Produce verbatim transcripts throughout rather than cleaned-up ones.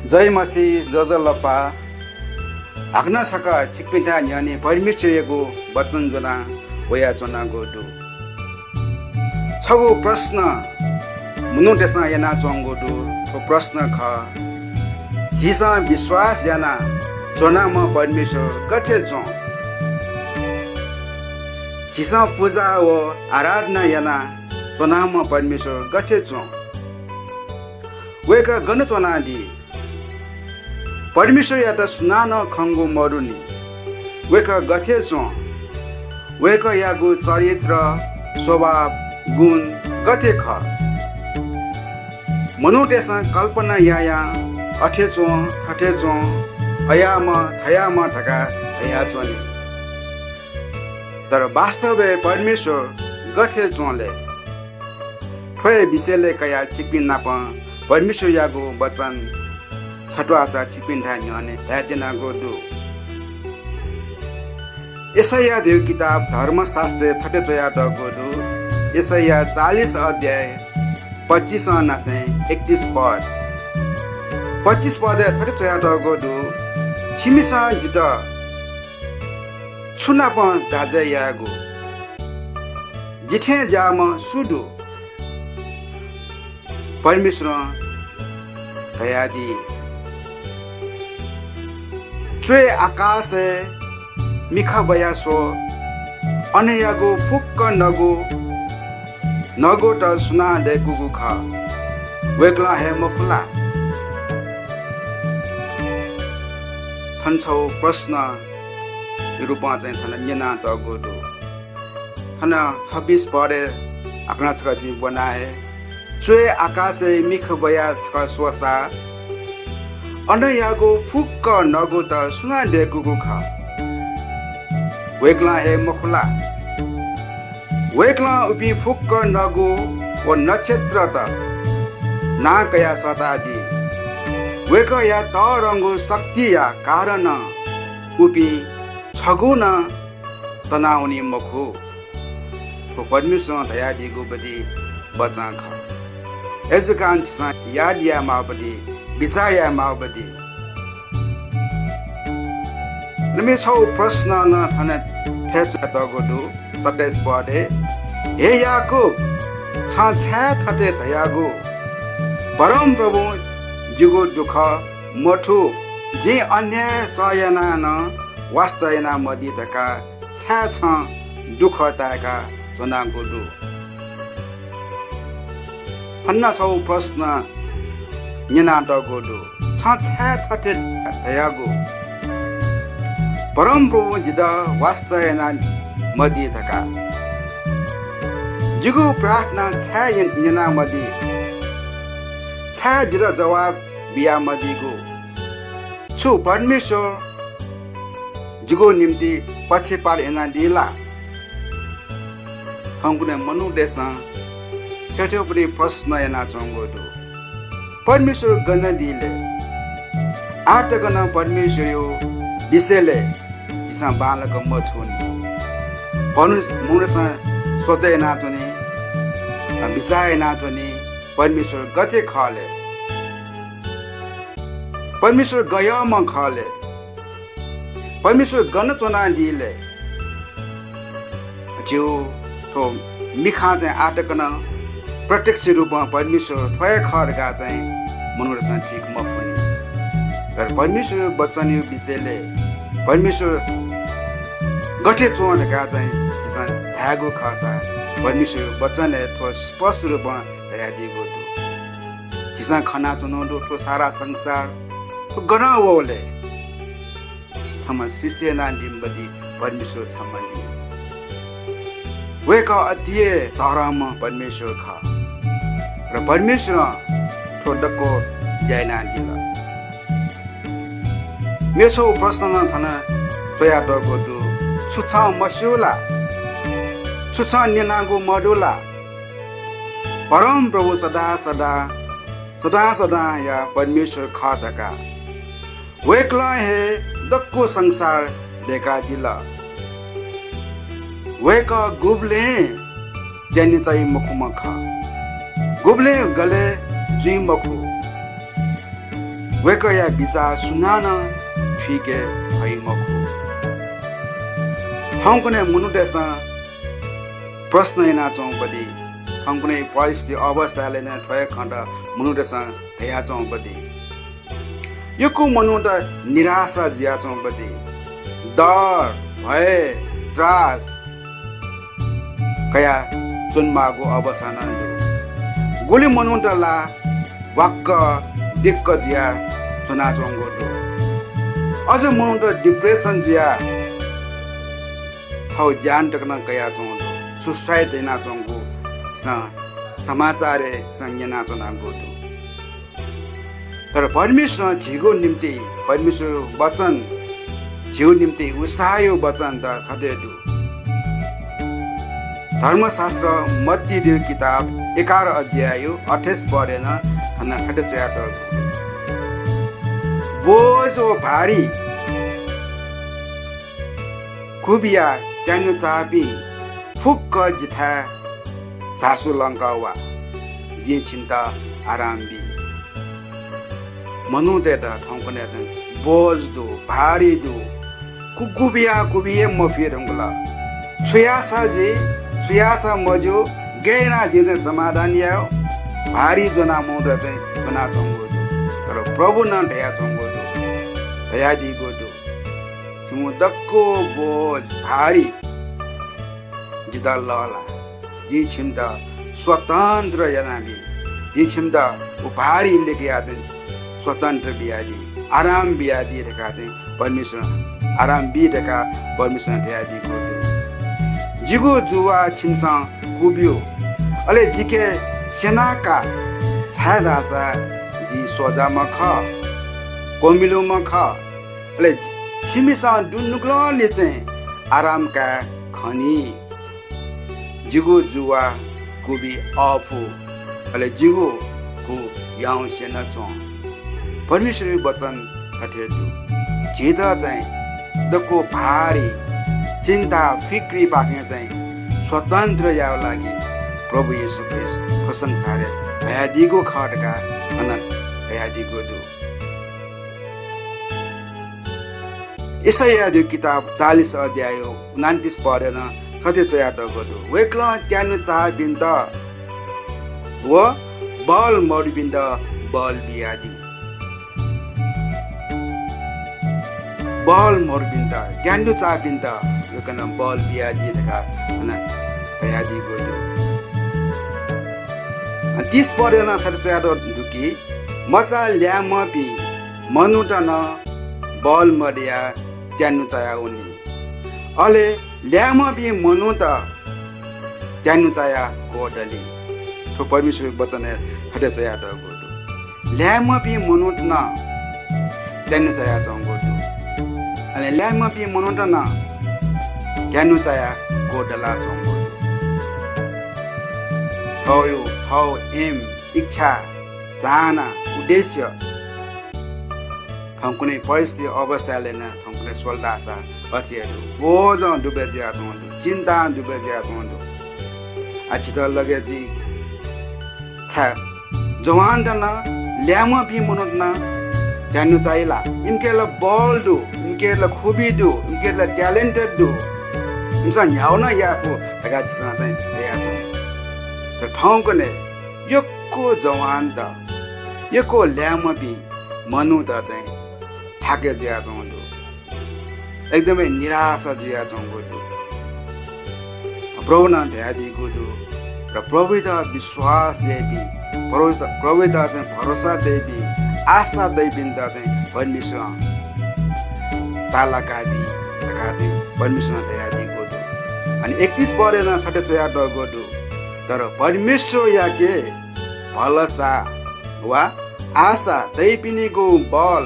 जय मसीह, ज्वजलपा। हाकनं छकः छिकपिन्थाय् न्ह्यःने परमेश्वरयागु वचन ज्वना वयाच्वनागु दु। छगू प्रश्न मनूतय्सं यानाच्वंगु दु। थ्व प्रश्न खः, झीसं विश्वास याना च्वनाम्ह परमेश्वर गथे च्वं? झीसं पुजा व आराधना याना च्वनाम्ह परमेश्वर गथे च्वं? वय्कः गन च्वनादी? परमेश्वरयात सुनानं खंगु मदुनि। वय्कः गथे च्वं? वय्कःयागु चरित्र, स्वभाव, गुण गथे खः? मनूतय्सं कल्पना यायां अथे च्वं, थथे च्वं, अयाम्ह, थयाम्ह धकाः धयाच्वनी। तर वास्तवय् परमेश्वर गथे च्वं ले? थ्व हे विषयलय् कयाः छिकपिं नाप परमेश्वरयागु वचन छत्वाःचा छिकपिन्थाय् न्ह्यःने धयात्यनागु दु। यशैया धइगु किताब धर्मशास्त्रय् थथे च्वयातःगु दु, यशैया चालिस अध्याय पच्चिसं नासें एकतिस पद। पच्चिस पदय् थथे च्वयातःगु दु, "छिमिसं जितः छु नाप दाँजय् यायेगु? जि थें ज्याःम्ह सु दु?" परमेश्वरं धयादी, "च्वय् आकाशय् मिखा ब्वया स्व, अनयागु फुक्क नगु, नगुत सुनां दय्कूगु खः? वय्कलं हे मखु ला?" थन छगू प्रश्न रूपं चाहिँ थन न्यनातःगु दु। थन छब्बिस पदय् हाकनं छकः जिं ब्वना हये, "च्वय् आकाशय् मिखा ब्वया छकः स्वःसा, अनयागु फुक्क नगुत सुनां दय्कूगु खः? वय्कलं हे मखु ला? वय्कलं उपिं फुक्क नगु व नक्षत्रत नां कयाः सःतादी। वय्कःया तःधंगु शक्तिया कारणं उपिं छगू नं तनावनी मखु।" थ्व परमेश्वरं धयादीगु बदि वचन खः। अय्जूकाः झीसं याद यायेमाःबदि, बिचाः यायेमाःबदि। मेमेगु छगू प्रश्न नं थन थथे च्वयातःगु दु, सत्ताइस पदय्, "हे याकूब, छं छाय् थथे धयागु, 'परमप्रभुं जिगु दुःख मथू, जिं अन्याय सह यानाः नं वास्ता यानामदी' धकाः छाय् छं दुःख ताय्का च्वनागु दु?" हानं छगू प्रश्न न्यनातःगु दु। छं छाय् थथे धयागु, "परमप्रभुं जितः वास्ता यानामदी" धकाः? जिगु प्रार्थना छाय् न्य-, न्यनामदी? छाय् जितः जवाफ बियामदीगु? छु परमेश्वर जिगु निंतिं पक्षपात यानादी ला? थौंकन्हय् मनूतय्सं थथे थथे प्रश्न यानाच्वंगु दु। परमेश्वर गन दी ले? आः तक नं परमेश्वरया विषयलय् झीसं बांलाक मथूनि। मनु-, मनूतय्सं सोच यानाच्वनी, बिचाः यानाच्वनी, परमेश्वर गथे खः ले? परमेश्वर गय्म्ह खः ले? परमेश्वर गन च्वनादी ले? झीगु थ्व मिखां चाहिँ आः तक नं प्रत्यक्ष रूपं परमेश्वर थ्व हे खः धकाः चाहिँ मनूतय्सं थुइके मफुनि। तर परमेश्वरया वचनया विषयलय् परमेश्वर गथे च्वं धकाः चाहिँ झीसं धायेगु खःसा, परमेश्वरया वचनय् थ्व स्पष्ट रूपं धयादीगु दु। झीसं खनाच्वनागु दु, थ्व सारा संसार, थ्व गनं वः ले? छम्ह सृष्टि यानादीम्ह बदि परमेश्वर छम्ह दि। वय्कः अति हे तःधंम्ह परमेश्वर खः। र परमेश्वरं थ्व दक्व ज्या यानादिल। मेगु छगू प्रश्न नं थन च्वयातःगु दु, छु छं मस्यू ला? छु छं न्यनागु मदु ला? परमप्रभु सदां सदां, सदां सदांया परमेश्वर खः धकाः। वय्कलं हे दक्व संसार दय्कादिल। वय्कः गुबलें द्यने चाइ मखुम्ह खः, गुबलें गले जुइ मखु। वय्‌कःया बिचाः सुनानं थुइके फइ मखु। थौंकन्हय् मनूतय्‌सं प्रश्न यानाच्वंगु दु। थौंकन्हय् परिस्थिति अवस्थाय् नं थ्व हे खँत मनूतय्‌सं धयाच्वंगु दु। यक्व मनूत निराशा जुयाच्वंगु दु। डर, भय, त्रास कयाः च्वनेमाःगु अवस्था नं दु। गुलि मनूत ला वाक्क दिक्क जुयाः च्वनाच्वंगु दु। अझ मनूत depression जुयाः थःगु ज्यान तक नं कयाच्वंगु दु। Suicide यानाच्वंगु स-, समाचारय् स न्यनाच्वनागु दु। तर परमेश्वरं झीगु निम्ति, परमेश्वरया वचन झीगु निम्ति उत्साहया वचन त थथे दु। धर्मशास्त्र मत्तीया किताब एघार अध्यायया अट्ठाइस पदय् नं थन थथे च्वयातःगु, बोझ व भारी क्वबिया त्यानुचाःपिं फुक्क जिथाय् झासु लंका वा, जिं छिमित आराम बी। मनूतय्‌त थौंकन्हय् चाहिँ बोझ दु, भारी दु, कुक्वबिया क्वबि हे मफिधुंकल। छु याःसा जुइ, छु याःसा मज्यू, गय् यानाः जिं चाहिँ समाधान याये, भारी ज्वनाः मनूत चाहिँ ज्वनाच्वंगु दु। तर प्रभुं नं धयाच्वंगु दु, धयादीगु दु, छिमिगु दक्व बोझ भारी जितः लःल्हा, जिं छिमित स्वतन्त्र यानाबी, जिं छिमित व भारी लिकयाः चाहिँ स्वतन्त्र बियादी, आराम बियादी धकाः चाहिँ परमेश्वरं, आराम बी धकाः परमेश्वरं धयादीगु दु। जिगु जुवा छिमिसं क्वब्यु, अले जिके स्यना का, छाय्‌धाःसा जि सोजाम्ह खः, क्वमिलुम्ह खः, अले छिमिसं दुनुगलंनिसें आराम काये खनी। जिगु जुवा क्वबि अःपु, अले जिगु कु याउँसे नं च्वं। परमेश्वरया वचन थथे दु, झीत चाहिँ दक्व भारी चिन्ता फिक्रीपाखें चाहिँ स्वतन्त्र यायेगु लागि प्रभु येशू ख्रीष्ट थ्व संसारय् झायादीगु खः धकाः अन धयादीगु दु। यशैयाया किताब चालिस अध्याय उनन्तिस पदय् नं थथे च्वयातःगु दु, वय्‌कलं त्यानुचाःपिन्त व बल मदुपिन्त बल बियादी। बल मदुपिन्त, त्यानुचाःपिन्त वय्‌कलं बल बियादी धकाः अन धयादीगु दु। अ, तीस पदय् नं थथे च्वयातःगु दु कि, मचा ल्याय्‌म्हपिं मनूत नं बल मदयाः त्यानुचाया वनी। अले ल्याय्‌म्हपिं मनूत त्यानुचाया क्वदली। थ्व परमेश्वरया वचनय् थथे च्वयातःगु दु, ल्याय्‌म्हपिं मनूत नं त्यानुचायाच्वंगु दु। अले ल्याय्‌म्हपिं मनूत नं त्यानुचाया क्वदलाच्वंगु दु। थःगु, थःगु aim, इच्छा, चाहना, उद्देश्य थौंकन्हय् परिस्थिति अवस्थाय् नं थौंकन्हय् स्वल धाःसा अथे हे दु। बोझं दुबय् जुयाच्वंगु दु, चिन्तां दुबय् जुयाच्वंगु दु। आ, झीत लगे जुइ। छाय् जवानत नं, ल्याय्‌म्हपिं मनूत नं त्यानुचाइ ला? इमिके ला बल दु, इमिके ला खुबी दु, इमिके ला talented दु, इमिसं न्ह्याउ नं याये फु धकाः झीसं चाहिँ धयाच्वनी। तर थौंकन्हय् यक्व जवानत, यक्व ल्याय्‌म्हपिं मनूत चाहिँ थाके जुयाच्वंगु दु। एकदमै निराशा जुयाच्वंगु दु। प्रभुं नं धयादीगु दु, र प्रभुयात विश्वास याइपिं, प्रभुयात, प्रभुयात चाहिँ भरोसा तइपिं, आशा तइपिन्त चाहिँ परमेश्वरं तालाकादी धकाः चाहिँ परमेश्वरं धयादीगु दु। अनि एकतीस पदय् नं थथे च्वयातःगु दु, तर परमेश्वरयाके भलसा वा आशा तइपिनिगु बल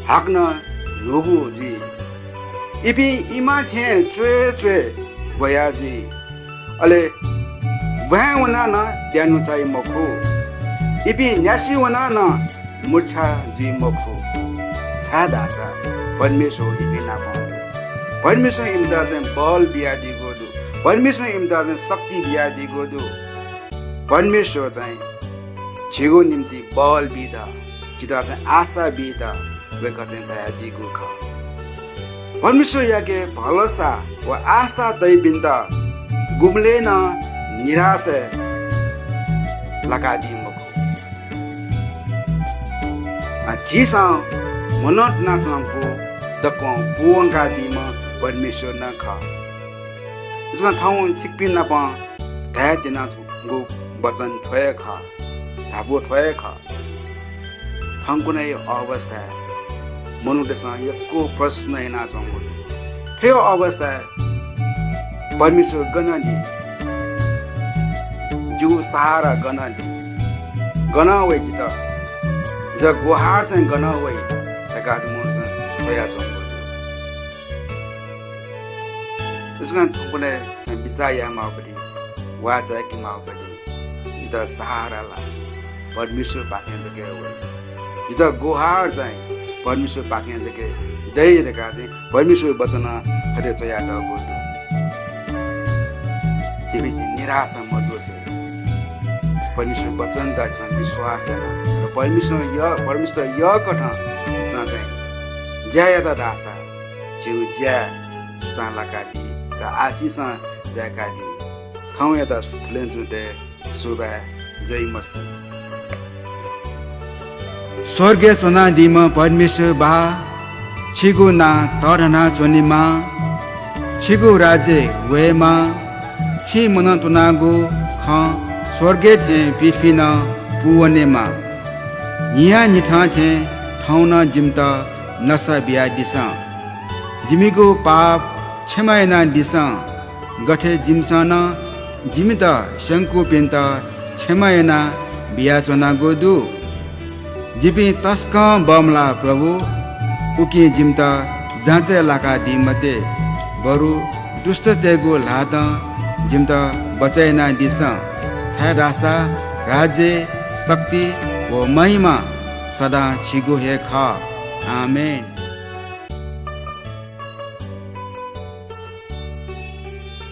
हाकनं न्हूगु जुइ। इपिं इमा थें च्वय् च्वय् ब्वया जुइ। अले ब्वाँय् वनाः नं त्यानुचाइ मखु। इपिं न्यासि वनाः नं मूर्छा जुइ मखु। छाय्धाःसा परमेश्वर इपिं नाप दु। परमेश्वरं इमित चाहिँ बल बियादीगु दु। परमेश्वरं इमित चाहिँ शक्ति बियादीगु दु। परमेश्वर चाहिँ झीगु निम्ति बल बीत, जितः चाहिँ आशा बीत वय्‌कः चाहिँ झायादीगु खः। परमेश्वरयाके भलसा व आशा दइपिन्त गुबलें नं निराशय् लाकादी मखु। आ, झीसं मनं तुनाच्वंगु दक्वं पूवंकादीम्ह परमेश्वर नं खः। इमिसं थौं छिकपिं नाप धाये त्यनागु वचन थ्व हे खः, धापू थ्व हे खः। थौंकन्हय् अवस्थाय् मनूतय्‌सं यक्व प्रश्न यानाच्वंगु दु। थ्व अवस्थाय् परमेश्वर गन दी? जिगु सहारा गन दी? गन वइ जितः? जितः गुहार चाहिँ गन वइ धकाः चाहिँ मनूतय्‌सं च्वयाच्वंगु दु। तसकं थौंकन्हय् चाहिँ बिचाः यायेमाःगु दु, वाः चायेकेमाःगु दु। जितः सहारा ला परमेश्वरपाखें जक हे वइ। जितः गुहार चाहिँ परमेश्वरपाखें जक हे दइ धकाः चाहिँ परमेश्वरया वचनं थथे च्वयातःगु दु। छिपिं चाहिँ निराशा मजुसे परमेश्वरया वचनयात झीसं विश्वास याना र परमेश्वरया, परमेश्वरया यःकथं झीसं चाहिँ ज्या यात धाःसा झीगु ज्याय् सुथां लाकादी, का आशिषं जाय्‌कादी। थौंयात थुलि नं तुं तये। सुभाय्, जय मसीह। स्वर्गय् च्वनादीम्ह परमेश्वर बाः, छिगु नां तःधना च्वनेमा, छिगु राज्य वयेमा, छिं मनं तुनागु खँ स्वर्गय् थें पृथ्वीइ नं पूवनेमा। न्हियान्हिथं थें थौं नं जिमित नसा बियादिसँ। जिमिगु पाप क्षमा यानादिसँ, गथे जिमिसं नं जिमित स्यंकूपिन्त क्षमा याना बियाच्वनागु दु। जिपिं तसकं बमलाः प्रभु, उकिं जिमित जाँचय् लाकादी मते, बरु दुष्टतय्‌गु ल्हातं जिमित बचय् यानादिसँ, छाय्‌धाःसा राज्य, शक्ति व महिमा सदां छिगु हे खः। आमेन।